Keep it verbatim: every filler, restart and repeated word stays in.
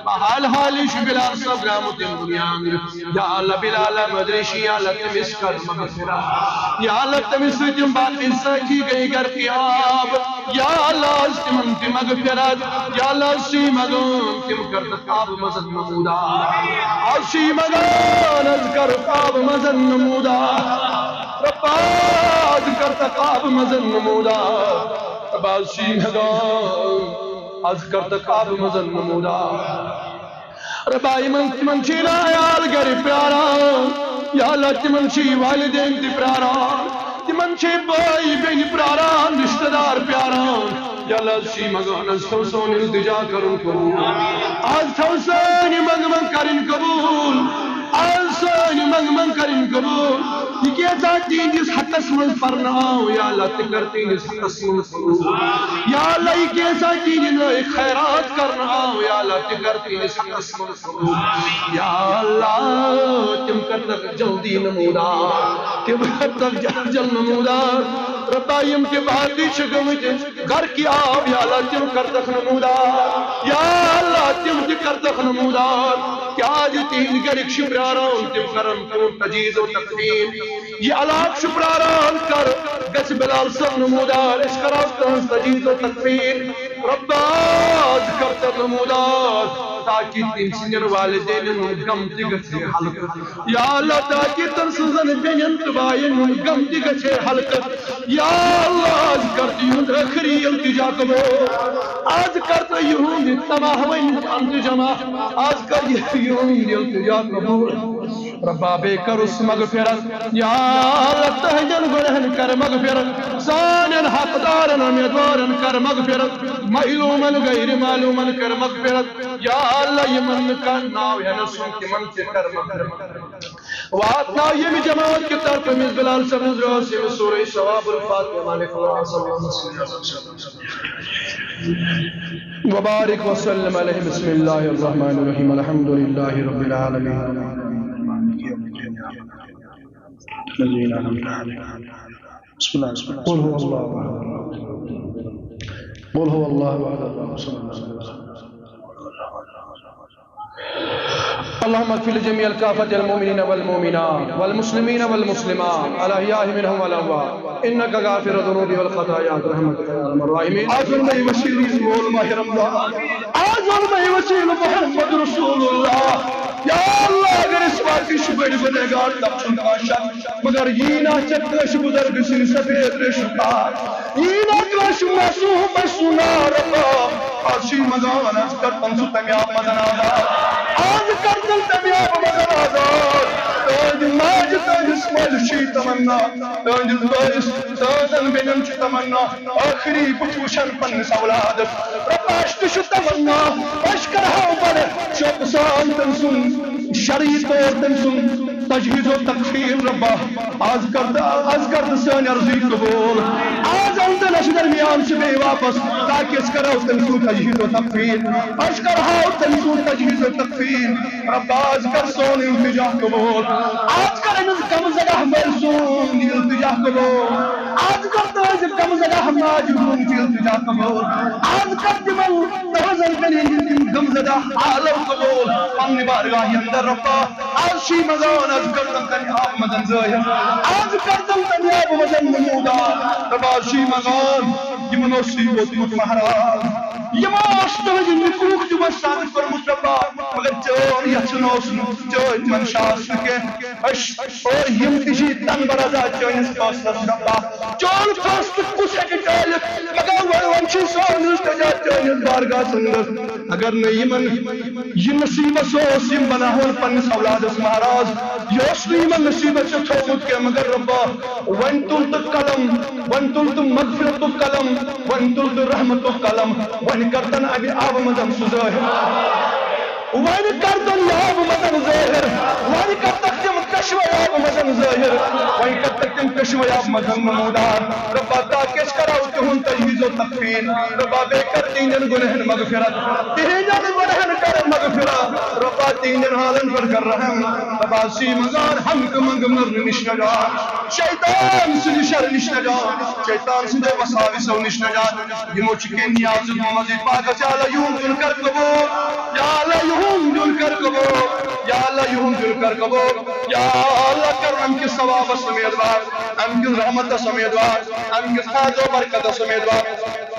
حال حالی چھُ بلال صٲب درٛامُت ییٚمہِ دُنیا اندرٕ۔ یا اللہ، بلال احمد ریشی، یا اللہ، تٔمِس کر مغفرت۔ یا اللہ، تٔمِس سۭتۍ یِم باقٕے سٲتھی گٔے غرقِ آب۔ یا اللہ، آز تِمن تہِ مغفرت۔ یا اللہ، آز چھِ منٛگان تِم کر تہٕ آبہٕ منٛز نمودار۔ آز چھِ منٛگان، آز کر آبہٕ منٛز نمودار۔ رۄبا، آز کر تہٕ آبہٕ منٛز نمودار۔ رۄبا، آز چھِ منٛگان، آز کر تہٕ آبہٕ منٛز نمودار۔ رۄبا، یِمن، تِمن چھِ نا عیال گرِ پیاران۔ یا اللہ، تِمن چھِ والدین تہِ پیاران، تِمن چھِ بٲے بیٚنہِ پیاران، رشتہٕ دار پیاران۔ یا اللہ، آز چھِ منٛگان، آز تھاو سون التجا کرُن قبول۔ آز تھاو سٲنۍ منٛگہٕ منٛگ کرٕنۍ قبول۔ آز سٲنۍ منٛگہٕ منٛگ کرٕنۍ قبول۔ یہِ کینٛژھا تِہنٛدِس حقس منٛز پرنہٕ آو، یا اللہ، تہِ کر تِہنٛدِس حقس منٛز قبول۔ یا اللہ، یہِ کینٛژھا تِہنٛدِ لٲیق خیرات کرنہٕ آو، یا اللہ، تہِ کر تِہنٛدِس حقس منٛز۔ یا اللہ، تِم کر تکھ جلدی نمودار، تِم کر تکھ جل جل نمودار۔ رۄبا، یِم تہِ باقٕے چھِ گٔمٕتۍ غرقِ آب، یا اللہ، تِم کر تکھ نمودار۔ یا اللہ، تِم تہِ کر تکھ نمودار۔ کیازِ تِہنٛدۍ گرِکۍ چھِ پیاران، تِم کرن تِہُنٛد تجہیز و تکفین۔ یہِ علاقہٕ چھُ پیاران، کر گژھِ بلال صٲب نمودار، أسۍ کرو تٕہٕنٛز تجہیز و تکفین۔ رۄبا، آز کر تہٕ نمودار، تاکہِ تٔمۍ سٕنٛدٮ۪ن والدینن ہُنٛد غم تہِ گژھِ ہے ہلکہٕ۔ یا اللہ، تاکہِ تٔمۍ سٕنٛزن بیٚنٮ۪ن تہٕ باین ہُنٛد غم تہِ گژھِ ہے ہلکہٕ۔ یا اللہ، آز کر تہٕ یِہُنٛد ٲخری التجا قبول۔ آز کر تہٕ یِہُنٛد تباہ وٲلۍ انتظام۔ آز کر یِہُنٛد التجا قبول۔ رۄبا، بیٚیہِ کرُس مغفرت۔ یا اللہ، تہنٛدٮ۪ن گۄنہن کر مغفرت، سانٮ۪ن حقدارن امیدوارن کر مغفرت، معلومن غیر معلومن کر مغفرت۔ یا اللہ، یِمن نہٕ کانٛہہ ناو ہٮ۪نس چھُ، تِمن تہِ کر مغفرت۔ واتناو ییٚمہِ جماعت کہِ طرفہٕ أمِس بلال صٲبنِس رٲژ ییٚمِس سورہ ثواب الفاتحہ مالک اللہ صلی اللہ علیہ وسلم۔ وبارك وسلم عليه۔ بسم الله الرحمن الرحيم۔ الحمد لله رب العالمين۔ الذين أنعمت عليهم۔ بسم الله، بسم الله۔ قل هو الله أحد۔ قل هو الله أحد، الله الصمد۔ اللهم اغفر لجميع الكافة المؤمنين والمؤمنات والمسلمين والمسلمات الأحياء منهم والأموات إنك غافر الذنوب والخطايا برحمتك يا أرحم الراحمين۔ آز ووٚن مےٚ یہِ وسیٖلہٕ یُس مول ماہِ رمضان۔ آز ووٚن مےٚ یہِ وسیٖلہٕ محمد رسول اللہ۔ یا اللہ، اگر أسۍ واقعی چھِ بٔڑۍ گُنہگار، تَتھ چھُنہٕ کانٛہہ شک۔ مگر یی نہ ژےٚ کٲنٛسہِ بُزرگہٕ سٕنٛدِ سفید ریشُک تاج، یی نہ کٲنٛسہِ معصوٗمس سُہ نار۔ رۄبا، آز چھُ یہِ منٛگان، آز کر تِم سُہ تَمہِ آبہٕ منٛز آزاد۔ آز کر تِم تَمہِ آبہٕ منٛز آزاد۔ تُہنٛدِ ماجہِ، تُہنٛدِس مٲلِس چھِ یہِ تمنا، تُہنٛدِس بٲیِس، تُہنٛزن بیٚنٮ۪ن چھِ تمنا۔ ٲخری بُتھ وٕچھن پننِس اولادس۔ رۄبا، اَسہِ تہِ چھُ تمنا، أسۍ کرہاو بڑٕ شوقہٕ سان تٔمۍ سُنٛد شرعی طور تٔمۍ سُنٛد تجہیز و تکفین۔ رۄبا، آز کر تہٕ، آز کر تہٕ سٲنۍ عرضی قبول۔ آز اَن تہٕ اَسہِ درمیان سُہ بیٚیہِ واپس، تاکہِ أسۍ کرو تٔمۍ سُنٛد تجہیز و تکفین۔ أسۍ کرہاو تٔمۍ سُنٛد تجہیز و تکفین۔ رۄبا، آز کر سون التجا قبول۔ آز کر أمِس غمزدہ مٲلۍ سُنٛد التجا قبول۔ آز کر تُہنٛزِ غمزدہ ماجہِ ہُنٛد التجا قبول۔ آز کر تِمن تُہنٛزن بیٚنٮ۪ن ہٕنٛدۍ تِم غمزدہ حالو قبول۔ پننہِ بارگاہہِ اندر رۄبا، آز چھِ منٛگان، آز کر تِم تَمہِ آبہٕ منٛز ظٲہِر۔ آز کر تِم تَمہِ آبہٕ منٛز نمودار۔ رۄبا، آز چھِ منٛگان، یِمن اوس یہِ ووتمُت مہراز، یِمو اوس تُہنٛدِ نکوٗک تہِ اوس سانہِ کوٚرمُت رۄبا، مگر چٲنۍ یژھُن اوس نہٕ، چٲنۍ منشا ٲس نہٕ کینٛہہ۔ أسۍ اور یِم تہِ چھِ تنگ برادر چٲنِس فٲصلس رۄبا۔ چون فٲصلہٕ کُس ہیٚکہِ ٹٲلِتھ؟ مگر وۄنۍ، وۄنۍ چھِ سون التجا چٲنِس بارگاہس اندر۔ اگر نہٕ یِمن یہِ نصیٖبس اوس، یِم بناوہون پننِس اولادس مہراز، یہِ اوس نہٕ یِمن نصیٖبس ژےٚ تھوٚومُت کینٛہہ، مگر رۄبا، وۄنۍ تُل تہٕ قلم، وۄنۍ تُل تہٕ مغفرتُک قلم، وۄنۍ تُل تہٕ رحمتُک قلم، وۄنۍ کر تن امہِ آبہٕ منٛز سُہ ظٲہِر۔ وۄنۍ کر تن یہِ آبہٕ منٛز ظٲہِر۔ وۄنۍ کر تن تِم کشوے آبہٕ منٛز ظٲہِر۔ وۄنۍ کر تن تِم کشوے آبہٕ منٛز نمودار۔ رۄبا، تاکہِ أسۍ کرو تِہُنٛد تجہیز و تکفین۔ رۄبا، بیٚیہِ کر تِہنٛدٮ۪ن گۄنہن مغفرت۔ تِہنٛدٮ۪ن گۄنہن کر مغفرت۔ رۄبا، تِہنٛدٮ۪ن حالن پٮ۪ٹھ کر رحم۔ تباہ سی مزار ہنگ تہٕ منگ مرنہٕ نِش نجات، شیطان سٕنٛدِ شرٕ نِش نجات، شیطان سٕنٛدیو وساوسو نِش نجات۔ یِمو چھِ کینٛہہ نیازٕ گوٚمژٕ پاکس، یا اللہ یِہُنٛد دیُن کر قبول، یا اللہ یِہُنٛد دیُن کر قبول، یا اللہ یِہُنٛد دیُن کر قبول، یا اللہ کر امہِ کِس ثوابس امیدوار، امہِ کِس رحمتس امیدوار، امہِ کِس فیض و برکتس امیدوار۔